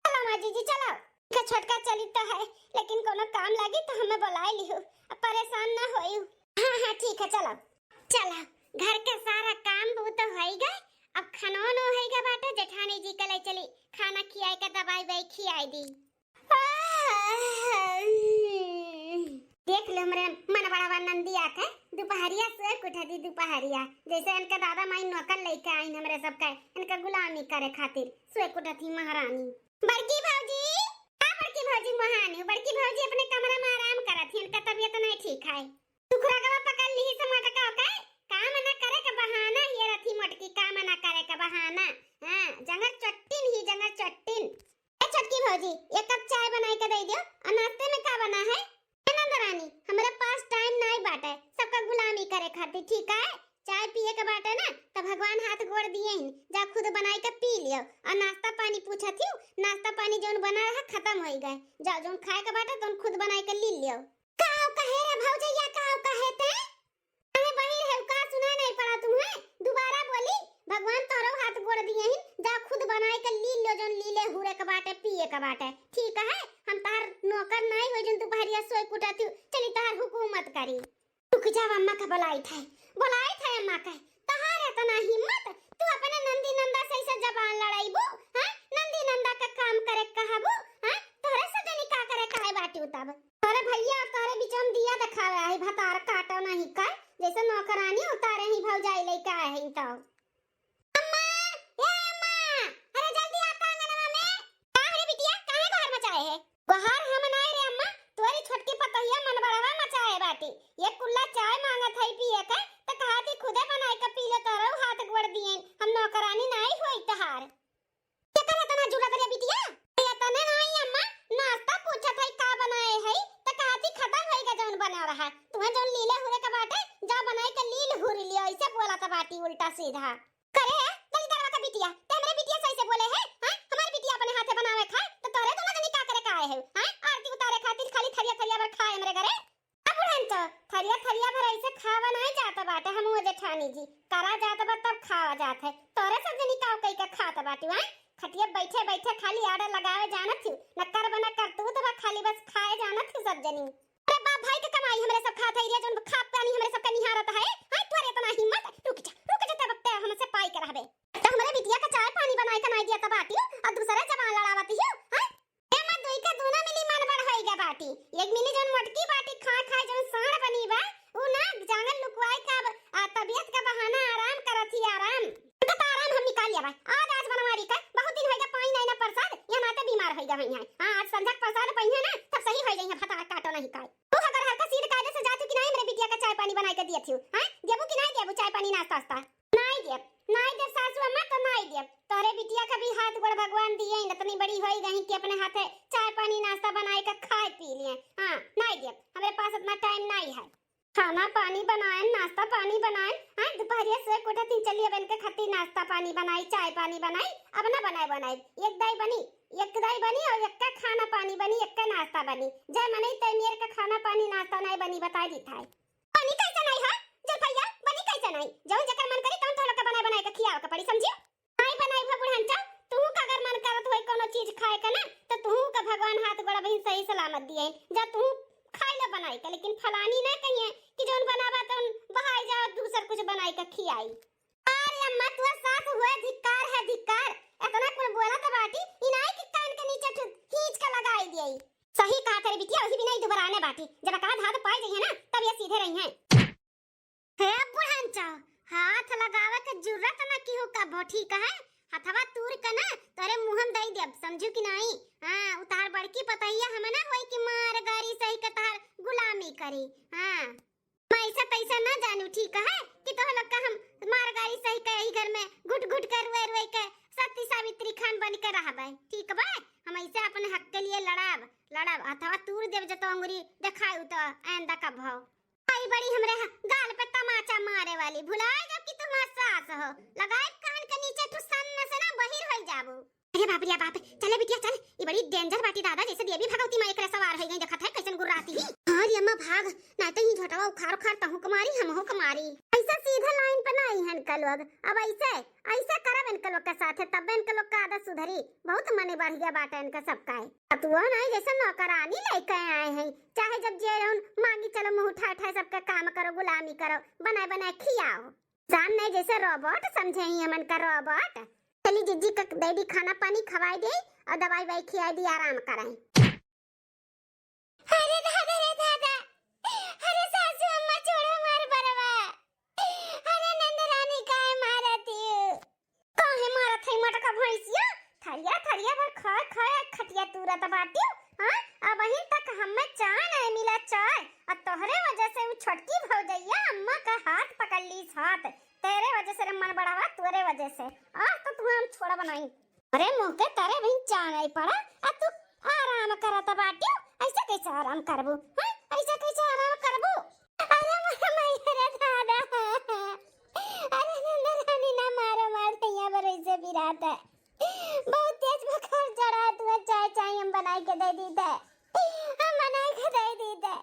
चलो माँ जीजी चलो, का छोटका चली तो है, लेकिन कोनो काम लागी तो हमें बुलाए लिहू, अब परेशान ना होयू। हाँ हाँ ठीक है चलो। चलो, घर के सारा काम वो तो होई गए, अब खानो नो होई गए बाटे, जेठानी जी के ले चली खाना खियाए के, दवाई वाई खियाए दी। देख ले हमरे मन बड़ावा नंदी आथे, दुपहरिया सोए के उठा दी दुपहरिया, जैसे इनका दादा माई नौकर लेके आइन हमरे सबका, इनका गुलामी करे खातिर सोए के उठा थी महारानी। बड़की भौजी, आ बड़की भौजी मोहानी, बड़की भौजी अपने कमरा में आराम करत ही, इनका तबीयत नहीं ठीक है। सुखुरगवा पकड़ लिही से मटका ओके, काम ना करे के बहाना हियरत ही मोटकी, काम ना करे के बहाना। हाँ, जंगर चट्टिन ही, जंगर चट्टिन। ए छोटकी भौजी, एक कप चाय बनाई के दे दियो, और नाश्ते में का बना है? ए नंदरानी, हमरे पास टाइम नाई बाटे, सबका गुलामी करे खातिर, ठीक है? चाय पिए के बाटे ना, त भगवान हाथ गोड़ दिए ही, जा खुद बनाई के पी लियो, और नाश्ता पानी पूछत ही, नाश्ता पानी जौन बना रहा खत्म होई गए, जा जौन खाए के बाटे तौन खुद बनाई के ली लियो। काव कहे रे भौजैया, काव कहे ते? अरे बहिर है, का सुनाई नहीं पड़ा तुम्हें? दोबारा बोली, भगवान तोहरो हाथ गोड़ दिए ही, जा खुद बनाए के ली लो, जौन लीले हुरे के बाटे, पिए के बाटे, ठीक है? हम तहार नौकर नहीं हो, जौन दुपहरिया सोए कुटा थी, चली तहार हुकूमत करी। रुक जाओ, अम्मा का बुलाई थे, बुलाई थे अम्मा का। तहार इतना हिम्मत, तू अपने नंदी नंदा से ऐसे जबान लड़ाईबू, हैं? नंदी नंदा का काम करे कहबू, हैं? तोहरे से जनी का करे काहे बाटी उताब? तोरे भैया और तोरे बीच में दिया देखावे आई, भतार काटो नहीं का, जैसे नौकरानी उतारे ही भौजाई लेके आए ही तो। अम्मा, ए अम्मा, अरे जल्दी आ तो आंगनवा में। का रे बिटिया, काहे गोहर मचाए है? गोहर हम नाई रे अम्मा, तोरी छोटकी पतोहिया मन बढ़ावा मचाए बाटी। ये कुल्ला चाय मांगत है पिए के, त कहा थी खुदे बनाए के पी ले, तोरो हाथ गोड़ दिए, हम नौकरानी नाई होई तहार। केकर इतना जुलत रे बिटिया? ए, तने नाई अम्मा, नाश्ता पूछत है का बनाए है, त कहा थी खत्म होई गा जौन बना रहा। तुहें जौन लीले हुरे के बाटे, जा बनाए के लील हुर लियो, ऐसे बोलत बाटी उल्टा सीधा। करे, दलिदरवा का बिटिया, ते हमरे बिटिया सही से बोले है, हैं? हमार बिटिया अपने हाथे बनावे खाए, तो तोरे दोनों जनी का करे का आए है, हैं? आरती उतारे खातिर खाली थरिया थरिया भर खाए हमरे घरे। अब बुढ़न तो थरिया थरिया भर ऐसे खावा नहीं जात बाटे, हम वो जेठानी जी, करा जात बा तब खावा जात है। तोरे सब जनी का कई का खात बाटू, हैं? खटिया बैठे बैठे खाली आर्डर लगावे जानत हूँ, न कर बना कर तू तो बा, खाली बस खाए जानत हूँ सब जनी। अरे बाप भाई के कमाई हमरे सब खात है रे, जौन खा पानी हमरे सब का निहारत है। हाय तोरे इतना हिम्मत, रुक जा, रुक जा, तब ते हमसे पाई के रहबे। तो हमरे बिटिया का चाय पानी बनाए के नाई दिया त बाटी, और दूसरे जबान लड़ावती हो, हैं? ए माँ, दुई का दूना मिली मन बड़ होई गा बाटी। एक मिली जौन मोटकी बाटी खा खा जौन साँड़ बनी बा, उ ना जांगर लुकवाए का अब, आ, तबीयत का बहाना आराम करत ही आराम। तो आराम हम निकाल लिया बा। आज, आज बनवारी का बहुत दिन होई गा पाई नहीं ना प्रसाद, यहाँ नाते बीमार होई गा होई हैं। हाँ, आज संझा के प्रसाद पइहे ना, तब सही होई जाइहे, भतार काटो नहीं काई। तू अगर हल्का सीध कायदे से जात हो कि नहीं, हमरे बिटिया का चाय पानी बनाए के दियत हो, हैं? देबू कि नहीं देबू चाय पानी नाश्ता वास्ता? नहीं देब, नहीं देब सासू अम्मा, तो नहीं देब। तोहरे बिटिया का भी हाथ गोड़ भगवान दिए, इतनी बड़ी होई गई कि अपने हाथे चाय पानी नाश्ता बनाए के खाए पी लिए। हाँ, नहीं देब, हमरे पास इतना टाइम नहीं है। खाना पानी बनाए, नाश्ता पानी बनाए, हाँ, दुपहरिया से कोठा तीन चली अब इनके खातिर नाश्ता पानी बनाई, चाय पानी बनाई, अब ना बनाए बनाए, एक दाई बनी, एक दाई बनी और एक का खाना पानी बनी, एक का नाश्ता बनी। जय मनई तय मेर का खाना पानी नाश्ता नहीं बनी, बताई दी थाई। बनी कैसे नहीं है? जलफैया बनी कैसे नहीं? जौन जेकर मन करी तौन तोहरा के बनाए बनाए के खियावे के पड़ी, समझियो? नहीं बनाई भा बुढ़न चा, तुहू का अगर मन करत होई कोनो चीज खाए का ना, तो तुहू का भगवान हाथ गोड़ बहिन सही सलामत दिए, जा तुहू खाई लो बनाई के, लेकिन फलानी ना कहिए कि जौन बनावा तौन बहाई जाओ, दूसर कुछ बनाई के खियाई। अरे अम्मा, तू सास हुए धिक्कार है धिक्कार, इतना कुल बोलत बाटी, इनाई के कान के नीचे ठु-, खींच के लगाई दिए। सही कहा तेरे बिटिया, वही भी नहीं दुबराने बाटी, जब का धाद पाई जाइए ना, तब ये सीधे रही हैं। हे बुढ़न चा, हाथ लगावे के जुर्रत न किहू कबो, ठीक है? हथवा तूर के ना तोरे मुँह में दई देब, समझू कि नहीं? हाँ, उतार बड़की पतैया हम ना होई कि मार गारी सही के तार गुलामी करी। हाँ। हम ऐसा तैसा ना जानू, ठीक है, कि तोह लोग का हम मार गारी सही के यही घर में घुट घुट के, रुए रुए के सती सावित्री खान बन के रहबे, ठीक बा? हम ऐसे अपने हक के लिए लड़ब, लड़ब, अथवा तूर देब जतो अंगुरी देखायू तो आइंदा कब हो। आई बड़ी हमरे ह-, गाल पे तमाचा मारे वाली, भुलाए जब कि तुम्हार सास हो, लगाए कान के नीचे ठुसन से ना बहिर होई जाबू। अरे बाप रे बाप, चले बिटिया चल, ई बड़ी danger बाटी दादा, जैसे देवी भगवती माँ एकरे सवार है गई, देखत है कैसन गुर्राती ही। हाँ रे अम्मा भाग, ना तो ही झोटवा उखाड़ उखाड़ तहू के मारी, हमहू के मारी। ऐसा सीधा line पे ना आई हन का लोग, अब ऐसे, ऐसे करब इनके लोग के साथे, तब इनके लोग का आदत सुधरी। बहुत मने बढ़िया बाटे इनका सबका है। अब तू नहीं जैसे नौकरानी लेके आए हैं, चाहे जब जे जौन मांगी चलो मुंह उठाए उठाए सबके काम करो, गुलामी करो, बनाए बनाए खियाओ। जान नहीं जैसे robot समझे ही हमन का robot। चली जिज्जी का दे दी खाना पानी खवाई दे और दवाई वाई खियाई दी, आराम कराई। अरे दादा रे दादा, अरे सासू अम्मा छोड़ो मार बरवा, अरे नंद रानी काहे मारती हो? काहे मारत है मटका भैंसिया? थरिया थरिया भर खाए खाए खटिया तूरत बाटियो, हाँ? अबहिन तक हमें चाय नहीं मिला चाय, और तोहरे वजह से वो छोटकी भौजैया अम्मा का हाथ पकड़ लीस हाथ, तेरे वजह से रे मन बढ़ावा, तोरे वजह से। आज तो तुम्हें हम छोड़ब नहीं। अरे मुँह के तरे भी चाह नहीं पड़ा, आ तू आराम करत बाटियो, ऐसे कैसे आराम करबू? हाँ, ऐसे कैसे आराम करबू? अरे मोर माई रे दादा, अरे नंद रानी ना मारो, मार तैया पर ऐसे बिरात है, बहुत तेज बुखार चढ़ा, तू चाय चाय हम बनाई के दे दी थे, हम बनाई के दे दी थे।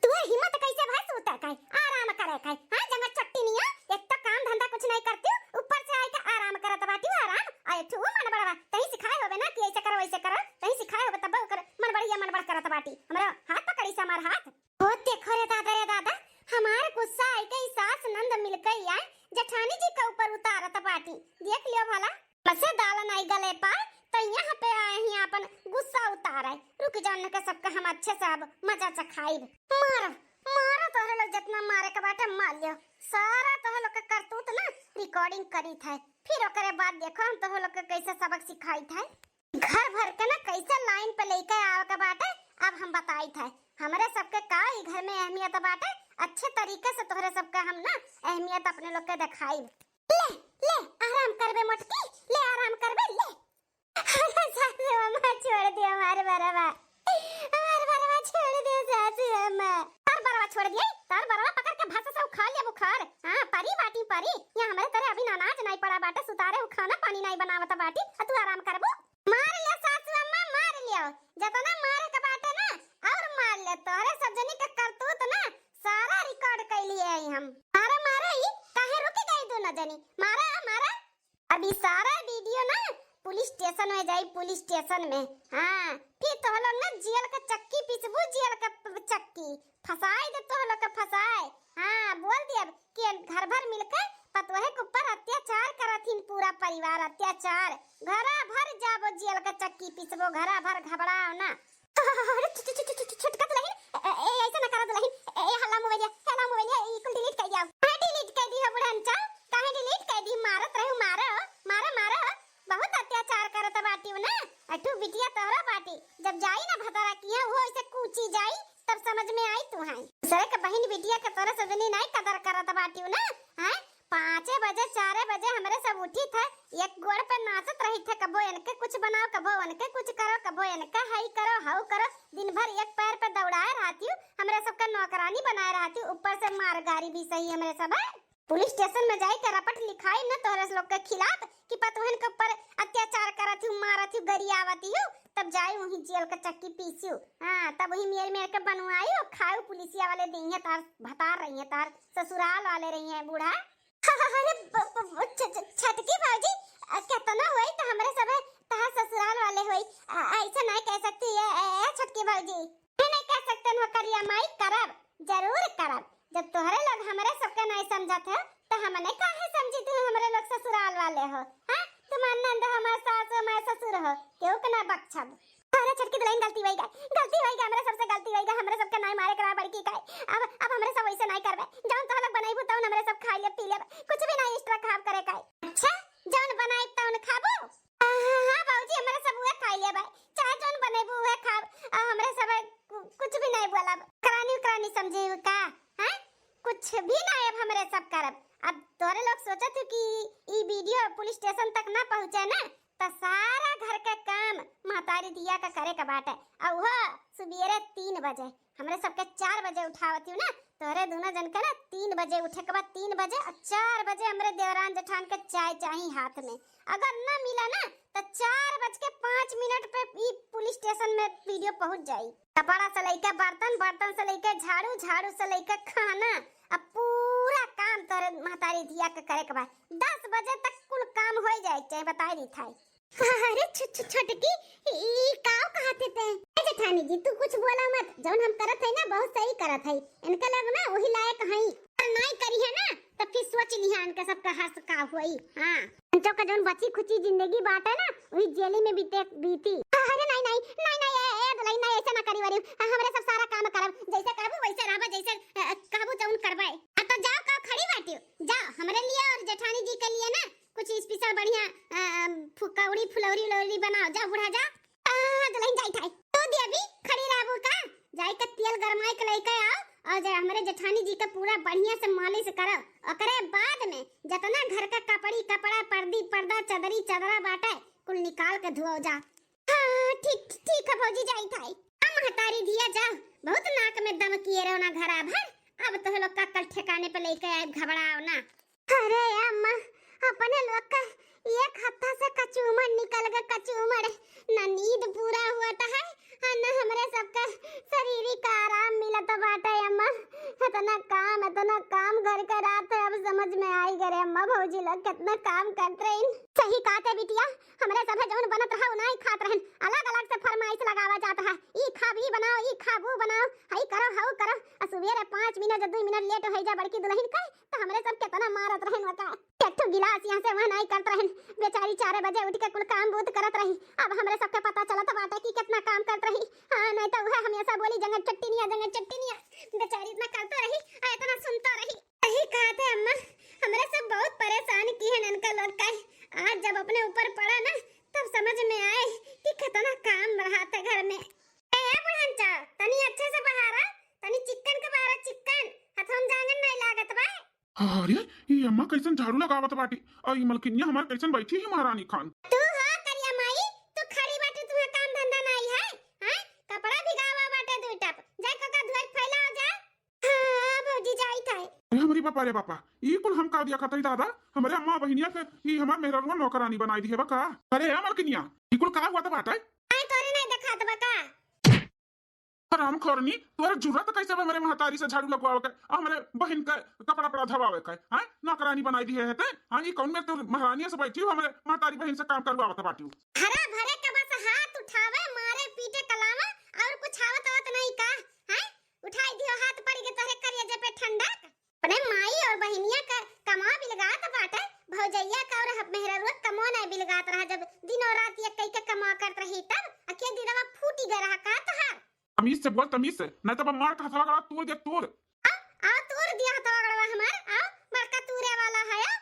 तोर हिम्मत कैसे भय सूते का, आराम करे का? हाँ, जंगल चट्टी निया, एक तो काम धंधा कुछ नहीं करती, ऊपर से आई के आराम करत बाटी, आराम। अरे ठू मन बढ़वा, तहीं सिखाए होबे ना कि ऐसे करो, वैसे करो, तहीं सिखाए होबे तब ओकर मन बढ़िया मन बढ़ करत बाटी। हमरा हाथ पकड़ी से हमार हाथ। ओ देखो रे दादा, रे दादा, हमार गुस्सा आई के ई सास नंद मिलके आए, जेठानी जी के ऊपर उतारत बाटी। देख लियो भला। मसे दाल नाई गले पाए, तो यहाँ पे आए ही अपन गुस्सा उतारे। रुक जाओ, इनके सबके हम अच्छे से अब मजा चखाइब। मारो, मारो, तोहरे लोग जितना मारे के बाटे मार लियो। सारा तोहरे लोग के करतूत ना recording करीत है, फिर ओकरे बाद देखो हम तोहरे लोग के कैसे सबक सिखाइत है। घर भर के ना कैसे line पे लेके आवे के बाटे, अब हम बताइत है। हमरे सबके का ई घर में अहमियत बाटे, अच्छे तरीके से तोहरे सबके हम ना अहमियत अपने लोग के दिखाइब। ले, ले, आराम करबे मोटकी, ले आराम करबे, ले। अरे सासू अम्मा, छोड़ दे हमार बरवा, हमार बरवा छोड़ दे सासू अम्मा। तार बरवा छोड़ दिए, तार बरवा पकड़ के भस से उखाड़ ले बुखार। हाँ, परी बाटी परी, यहाँ हमरे तरे अभी अनाज नहीं पड़ा बाटे, सुतारे उ खाना पानी नहीं बनावत बाटी, आ तू आराम करबू? मार ले सासू अम्मा, मार लियो, जतना मारे के बाटे ना, और मार ले। तोहरे सब जनी के करतूत ना सारा record कैली है हम। मारा, मारा, ई काहे रुक गई दोनों जनी? मारा, मारा। अब ई सारा video ना पुलिस स्टेशन में जाई, पुलिस स्टेशन में। हाँ, फिर तोह लोग ना जेल के चक्की पीसबू, जेल के प-, चक्की फंसाई दे तोह लोग के, फंसाए। हाँ, बोल दिया कि घर भर मिलके पतोहे के ऊपर अत्याचार करथिन, पूरा परिवार अत्याचार। घरा भर जाबो जेल के चक्की पीसबो, घरा भर घबराओ ना। अरे छु-, छु-, छु-, छु-, छु-, छुटका दुलहिन, ए, ए, ए, ऐसे ना करा दुलहिन, ए, ए, हल्ला मोबाइलिया, हल्ला मोबाइलिया, ई कुल delete कर दिया। काहे delete कर दी हो बुढ़न चा? काहे delete कर दी? मारत रहू, मारो, मारो, मारो, बहुत अत्याचार करत बाटी ना। अठू बिटिया तोहरो बाटी, जब जाई ना भतारा किहाँ, वो ऐसे कूची जाई, तब समझ में आई तू है। दूसरे के बहिन बिटिया के तोरे सजनी नाई कदर करत बाटी ना, हैं? पाँचे बजे, चारे बजे हमरे सब उठी थे, एक गोड़ पे नाचत रही थे, कबो इनके कुछ बनाओ, कबो उनके कुछ करो, कबो इनके हई करो, हऊ करो, दिन भर एक पैर पे दौड़ाए रहती हूँ, हमरे सबका नौकरानी बनाए रहती हूँ, ऊपर से मार गारी भी सही हमरे सब है। पुलिस स्टेशन में जाई के रपट लिखाई न तोहरे लोग के खिलाफ कि पतोहन के ऊपर अत्याचार करत हूँ, मारत हूँ, गरियावत हूँ, तब जाई वहीं जेल के चक्की पीस्यू। हाँ, तब वहीं मेर मेर के बनवाई और खाऊ, पुलिसिया वाले देइहें तार, भतार रही है तार, ससुराल वाले रही हैं बूढ़ा। अरे ब-, ब-, ब-, छ-, छ-, छटकी भौजी, अ, केतना होई त हमरे सब तहार ससुराल वाले होई, अ, ऐसे नहीं कह सकती है, ए, ए, छटकी भौजी। नहीं, नहीं कह सकते न हो करिया माई, करब, जरूर करब। जब तोहरे लोग हमरे सबके नहीं समझत हो, त हमने काहे समझी तू हमरे लोग ससुराल वाले हो, हाँ? तुम्हार नंद हमार सास, हमार ससुर हो, केहू के ना बख्शब। अरे छटकी दुलहिन, गलती होई गा, गलती होई गा, हमरे सबसे गलती होई गा, हमरे सबके नाई मारे के रहा बड़की काई। अब, अब हमरे सब वैसे नाई करबे, जौन तोह लोग बनैबू तौन हमरे सब खाई लेब, पी लेब, कुछ भी नाई extra खाब करे काई। अच्छा, जौन बनाई तौन खाबू? हाँ, हाँ, हाँ, बाबूजी, हमरे सब उहे खाई लेब, चाहे जौन बनैबू उहे खाब, आ, हमरे सब कु-, कुछ भी नाई बोलब। करानी उकरानी समझे हो का? हैं? पहुँचे ना, त सारा घर के काम महतारी धिया का करे के बाटे। अउर वो सुबेरे तीन बजे, हमरे सबके चार बजे उठावत हूँ ना, तोहरे दुनो जन के ना तीन बजे उठे के बाद, तीन बजे अउर चार बजे हमरे देवरान जेठान के चाय चाही हाथ में। अगर ना मिला ना, त चार बज के पाँच मिनट पे ई पुलिस स्टेशन में वीडियो पहुँच जाई। कपड़ा से लइके बर्तन, बर्तन से लइके झाड़ू, झाड़ू से लइके खाना, अब पूरा काम तोरे महतारी धिया के करे के बा। दस बजे तक कुल काम होइ जाए के चाही, बताए दी थाई। अरे छु-, छु-, छोटकी, ई काव कहत है ते? ए जेठानी जी, तू कुछ बोला मत, जौन हम करत है ना, बहुत सही करत है। इनका लग ना वही लायक हई। अगर नाई करी है ना, त फिर सोच लिहा इनका सबका हर्ष का होई। हाँ, इनका जौन बची खुची जिंदगी बाटे ना, वही जेली में बीते, बीती। अरे नाई, नाई, नाई, नाई, ए, ए, दुलही, नाई, ऐसे ना करी वरी। हाँ, हमरे सब सारा काम करब, जैसे कहबू वैसे रहबा, जैसे, अ, अ, कहबू जौन करबे। अब तो जाओ, का खड़ी बाटियो, जाओ, हमरे लिए और जेठानी जी के लिए ना कुछ special बढ़िया, अ, अ, फुकौड़ी, फुलौरी, उलौरी बनाओ, जाओ बूढ़ा, जाओ। आ, दुलहिन जाई थाई। तू देवी खड़ी रहबू का? जाई के तेल गरमाई के लइके आओ और जे हमरे जेठानी जी के पूरा बढ़िया से मालिश करो। ओकरे बाद में जितना घर का कपड़ी कपड़ा, पर्दी पर्दा, चदरी चदरा बाटे, कुल निकाल के धुआओ जा। हाँ, ठीक, ठीक है भौजी, जाई थाई। आ महतारी धिया जाओ, बहुत नाक में दम किए रहो ना घरा भर। अब तो लोग का कल ठिकाने पे लइके आए, घबराओ ना। अरे अम्मा, अपने लोग का एक हफ्ता से कचूमर निकल गए, कचूमर। ना नींद पूरा हुआ था है, और ना हमरे सबका शरीर का आराम मिलत बाटे अम्मा। इतना काम, इतना काम घर के रात है, अब समझ में आई गए रे अम्मा, भौजी लोग कितना काम करत रहिन। सही कहते बिटिया, हमरे सभे जौन बनत रहा, उ नाई खात रहन, अलग अलग से फरमाइश लगावा जात है, ई खाब ई बनाओ, ई खाब ऊ बनाओ, हई करो हऊ करो। आ सुबेरे पाँच मिनट या दो मिनट लेट हो जा बड़की दुलहिन का, त हमरे सब केतना मारत रहन ओका। एक ठो गिलास यहाँ से वहाँ नाई करत रहन। बेचारी चार बजे उठ के कुल काम बूत करत रही। अब हमरे सबके पता चलत बाटे कि केतना काम करत रही। हाँ, नाई त उहे हमेशा बोली, "जंगल चट्टिनिया, जंगल चट्टिनिया।" बेचारी इतना करतो रही, आ इतना सुनतो रही। सही कहत है अम्मा, हमरे सब बहुत परेशान किहन इनका लोग का। आज जब अपने ऊपर पड़ा ना, तब समझ में आए कि केतना काम रहा था घर में। ए, ए बुढ़न चा, तनी अच्छे से बहारा, तनी चिक्कन के बहारा, चिक्कन। हथवा में जांगर नाई लागत बा। अरे, ई अम्मा कैसन झाड़ू लगावत बाटी, और ई मलकिनिया हमार कैसन बैठी है महारानी खान। तू हो करिया माई, तू खड़ी बाटी, तुम्हें काम धंधा नाई है, हैं? कपड़ा भिगावा बाटे दुई टप, जाए कका धोए फैलाओ जा। हाँ, भौजी जाई थाई। अरे हमरी बापा रे बापा, ई कुल हम का दिया खतई दादा, हमरे अम्मा बहिनिया के ई हमार मेहररुआ नौकरानी बनाई दिहे बा का? अरे ए मलकिनिया, ई कुल का हुआ त बाटे? आई तोरे नाई देखात बा का? हराम खोरनी, तोहरे जुर्रत कैसे बा हमरे महतारी से झाड़ू लगवावे के, आ हमरे बहिन के कपड़ा पड़ा धवावे के, हैं? नौकरानी बनाई दिहे है ते, हाँ? ई कौन में तू महारानी से बैठी हो, हमरे महतारी बहिन से काम करवावत बाटी हो। हरा भरे के बस हाथ उठावे, मारे पीटे कलावा, और कुछ आवत आवत नहीं का, हैं? उठाई दियो हाथ पड़ के तोहरे करिया जे पे ठंडक। अपने माई और बहिनिया का कमा बिलगात बाटे, भौजैया का और मेहररुआ कमो नहीं बिलगात रहा, जब दिनों रात एक कई के कमा करत रही तब, अखिया दिलवा फूटी गए रहा का तोहार? तमीज से बोल, तमीज से, नहीं तो मार के हथवा गड़ा तोड़ दे, तोड़। आओ, आओ, तोड़ दिया हथवा गड़वा हमार, आओ, बड़का तूरे वाला है, आओ।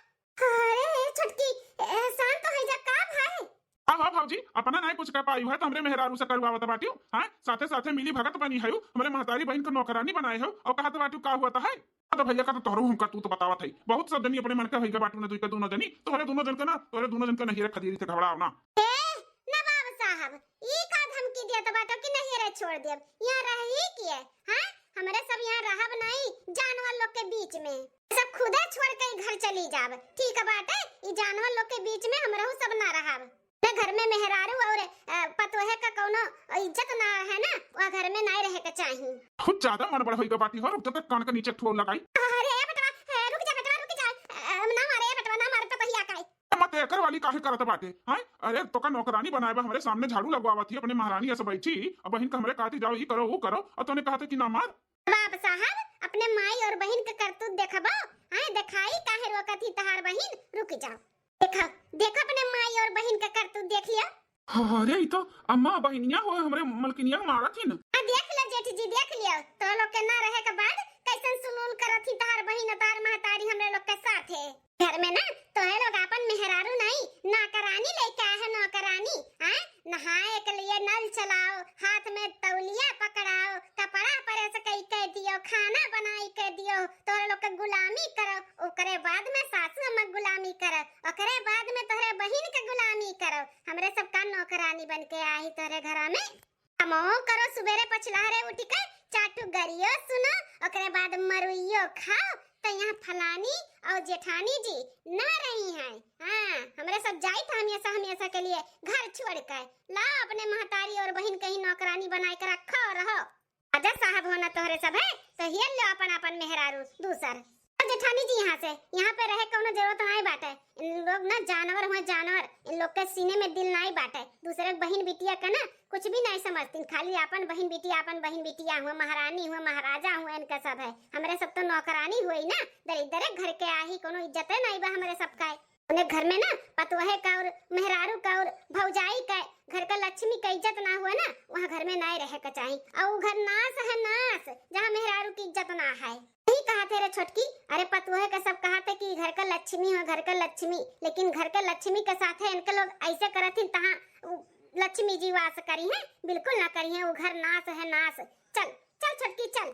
अरे, ए छोटकी, ए, शांत हो जा, का भाई? अब, अब भौजी, अपना नहीं कुछ कह पाई है, तो हमरे मेहरारू से करवावत बाटियो, हाँ? साथे, साथे मिली भगत बनी है, हमरे महतारी बहिन के नौकरानी बनाए हो, और कहत बाटियो का हुआ तो है? तो भैया का तो तोहरो हम करतूत बतावत है, बहुत सब जनी अपने मन के होइगा बाटू ना, दुई के दोनों जनी, तोहरे दोनों जन के ना, तोहरे दोनों जन के नहिरे खदेरी से घबराओ ना। ए, नवाब साहब, ई का धमकी देत बाटो कि नहिरे छोड़ देब? यहाँ रही के, हाँ? हमरे सब यहाँ रहब नहीं जानवर लोग के बीच में। सब खुदे छोड़ के घर चली जाब। ठीक बाटे, ई जानवर लोग के बीच में हमरहू सब ना रहब। ना घर में मेहरारू और, अ, पतोहे का कौनो इज्जत ना है ना, वह घर में नहीं रहे के चाही। बहुत ज्यादा मन बड़ होइगा बाटी हो, रुक जा तक कान के नीचे ठोर लगाई। अरे ए बेटवा, ए, रुक जा बेटवा, रुक जा। अ, ना मारे ए बेटवा, ना मारे पतोहिया का। मत एकर वाली काहे करत बाटे, हैं? अरे, तोका नौकरानी बनाए बा, हमरे सामने झाड़ू लगवावत ही, अपने महारानी ऐसे बैठी, अब बहिन का हमरे कहती, "जाओ, ई करो, वो करो," और तोने कहते कि ना मार। बाप साहब, अपने माई और बहिन के करतूत देखबो, हैं? देखाई काहे रोकत ही तहार बहिन, रुक जाओ। देखो, देखो अपने माई और बहिन के करतूत देख लिया। अरे, ई तो अम्मा बहिनिया हो, हमरे मलकिनिया के मारत ही न। आ, देख लो जेठ जी, देख लियो, तो लोग के ना रहे के बाद कैसन सुलूल करत ही तहार बहिन, तहार महतारी हमरे लोग के साथ है। घर में ना तोहे लोग आपन मेहरारू नहीं, नौकरानी लेके आए है, नौकरानी। हाँ, नहाए के लिए नल चलाओ, हाथ में तौलिया पकड़ाओ, कपड़ा प्रेस कई के दियो, खाना बनाई के दियो, तोरे लोग के गुलामी करो, ओकरे बाद में साथ सासू अम्मा गुलामी करब, ओकरे बाद में तोहरे बहिन के गुलामी करब। हमरे सबका नौकरानी बन के आही तोहरे घरा में। कमो करो, सुबेरे पछलहरे उठ के चार ठो गरियो सुनो, ओकरे बाद मरुइयो खाओ, तो यहाँ फलानी और जेठानी जी ना रही हैं। हाँ, हमरे सब जाइत हमेशा हमेशा के लिए घर छोड़ के। ला अपने महतारी और बहिन कहीं नौकरानी बनाए के रखो रहो। राजा साहब हो ना तोहरे सब है, तो हेर लो अपन अपन मेहरारू दूसर। और जेठानी जी यहाँ से, यहाँ पे रहे कौनो जरूरत नाई बाटे। इन लोग ना जानवर हुए जानवर, इन लोग के सीने में दिल नाई बाटे। दूसरे के बहिन बिटिया के ना कुछ भी नाई समझतीन, खाली अपन बहिन बिटिया, अपन बहिन बिटिया हुए, महारानी हुए, महाराजा हुए, इनका सब है। हमरे सब तो नौकरानी हुई ना, दरिद्र घर के आही, कौनो इज्जते नाई बा हमरे सब का। उन्हें घर में ना पतोहे का और मेहरारू का और भौजाई का, घर का लक्ष्मी का इज्जत ना हुआ ना, वहाँ घर में नाई रहे का चाही। और वो घर नाश है नाश, जहाँ मेहरारू की इज्जत ना है। यही कहा थे रे छोटकी, अरे पतोहे का सब कहा थे कि घर का लक्ष्मी हो, घर का लक्ष्मी, लेकिन घर का लक्ष्मी के साथ है इनके लोग ऐसे करत हिन, तहाँ उ लक्ष्मी जी वास करी हैं, बिल्कुल ना करी हैं, वो घर नाश है नाश। चल, चल छोटकी चल।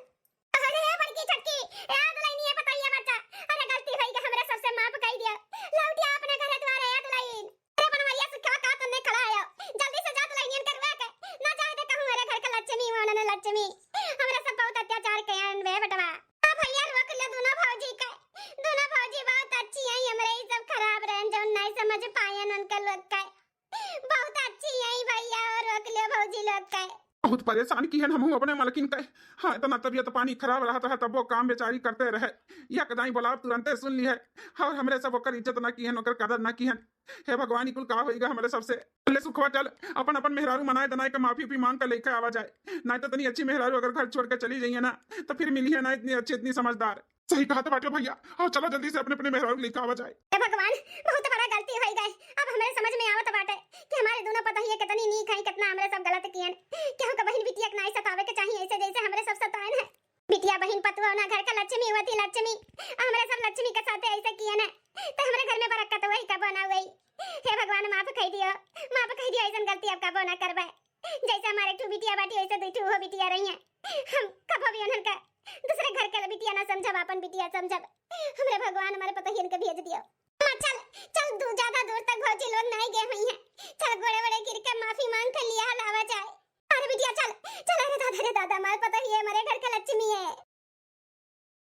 अरे ए बड़की छोटकी, ए दुलहिनिया पतोहिया बच्चा, अरे गलती होई गई, हमरे सबसे माफ कई दिया, लौटिया अपने घरे द्वारे ए दुलहिन। अरे बनवरिया सुखवा का तन्ने खड़ा आयो, जल्दी से जा दुलहिनियन के रुआ के, ना जाए दे कहूँ अरे घर का लक्ष्मी, वो ना लक्ष्मी, हमरे सब बहुत अत्याचार कयन बे बेटवा। हाँ भैया रोक लो दोनों भौजी के, दोनों भौजी बहुत अच्छी हैं, हमरे ई सब खराब रहन जौन नहीं समझ पायन उनके लोग के। बहुत अच्छी हैं भैया, और रोक लो भौजी लोग के। बहुत परेशान किहन हमहू अपने मलकिन के। हाँ, इतना तबियत पानी खराब रहत रहे, तबो काम बेचारी करते रहे। यक दाई बोलाब तुरंते सुन लिहे। और हमरे सब ओकर इज्जत ना किहन, ओकर कदर ना किहन। हे भगवान, ई कुल का होइगा हमरे सबसे। ले सुखवा चल, अपन अपन मेहरारू मनाए दनाए के माफी भी मांग के लेके आवा जाए। नहीं तो इतनी अच्छी मेहरारू अगर घर छोड़ के चली जाइए ना, तो फिर मिली है ना इतनी अच्छी, इतनी समझदार। सही कहा था बाटे भैया। हाँ, चलो जल्दी से अपने अपने मेहरारू लेके आवा जाए। हे भगवान, बहुत बड़ा गलती होई गई। अब हमरे समझ में आवत बाटे कि हमारे दोनों पतोहिए कितनी नीक हैं, कितना हमरे सब गलत कियन। केहू के बहिन बिटिया के नाई सतावे के चाहिए ऐसे जैसे हमरे सब सतायन है। बिटिया बहिन पतोह ना घर का लक्ष्मी होती लक्ष्मी, आ हमरे सब लक्ष्मी के साथे ऐसे कियन है, तो हमरे घर में बरकत वही कबो ना हुई। हे भगवान, माफ कई दियो, माफ कई दियो, ऐसन गलती अब कबो ना करबे। जैसे हमारे एक ठो बिटिया बाटी, वैसे दुई ठो उहो बिटिया रही हैं। हम कबो भी उन्हन का दूसरे घर के बिटिया ना समझब, अपन बिटिया समझब। हमरे भगवान हमारे पतोहियन के भेज दियो। अम्मा, चल, चल, दू-, ज्यादा दूर तक भौजी लोग नहीं गए हुई हैं। चल, गोड़े वोड़े गिर के माफी मांग के लिया लावा जाए। अरे बिटिया, चल, चल, अरे दादा, अरे दादा, हमारे पतोहिए, हमारे घर का लक्ष्मी है।